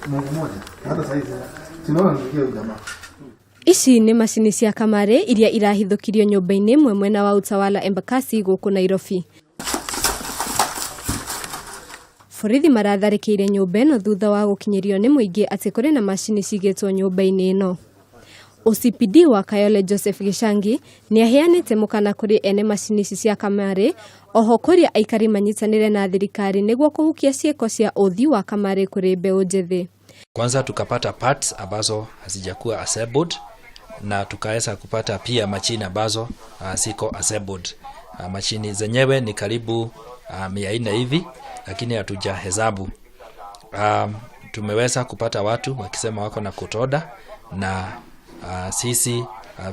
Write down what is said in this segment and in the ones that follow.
Mungu mmoja. Hata sasa hivi tunaona ndio jamaa. Ici nĩ macini cia kamarĩ iria irahithũkirio nyũmba-inĩ ĩmwe mwena wa Utawala Embakasi gũkũ Nairobi. Borithi maratharĩkĩire nyũmba ĩno thutha wa gũkinyĩrio nĩ mũingĩ atĩ kũrĩ na macini cigĩtwo nyũmba-inĩ ĩno. OCPD wa Kayole Joseph Gichangi nĩ aheanĩte mũkana kũrĩ ene macini ici cia kamarĩ oho kũria aikari manyitanĩre na thirikari nĩguo kũhukia ciĩko cia ũthi wa kamarĩ kũrĩ mbeũ njĩthĩ. Kwanza tukapata parts ambazo hazijakuwa assembled na tukaweza kupata pia machine ambazo ziko assembled. Machini zenyewe ni karibu 400 hivi, lakini hatujahesabu. Tumeweza kupata watu wakisema wako na court order na sisi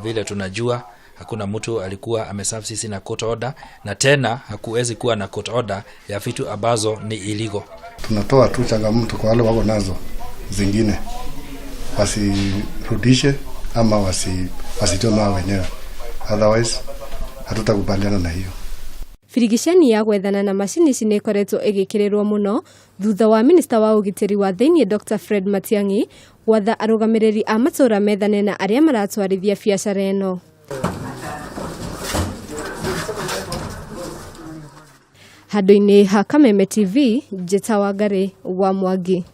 vile tunajua hakuna mtu alikuwa ameserve sisi na court order, na tena hakuwezi kuwa na court order ya vitu ambazo ni illegal. Tunatoa tu changamoto kwa wale wako nazo zingine, wasirudishe ama wasichome wao wenyewe, otherwise hatutakubaliana na hiyo. Birigiceni ya gwethana na macini ici nĩ ĩkoretwo ĩgĩkĩrĩrwo mũno thutha wa minista wa ũgitĩri wa thĩinĩ Dr Fred Matiang'i gwatha arũgamĩrĩri a matũra methane na arĩa maratwarithia biacara ĩno. Handũ-inĩ ha Kameme TV, Njĩta Wangari wa Mwangi.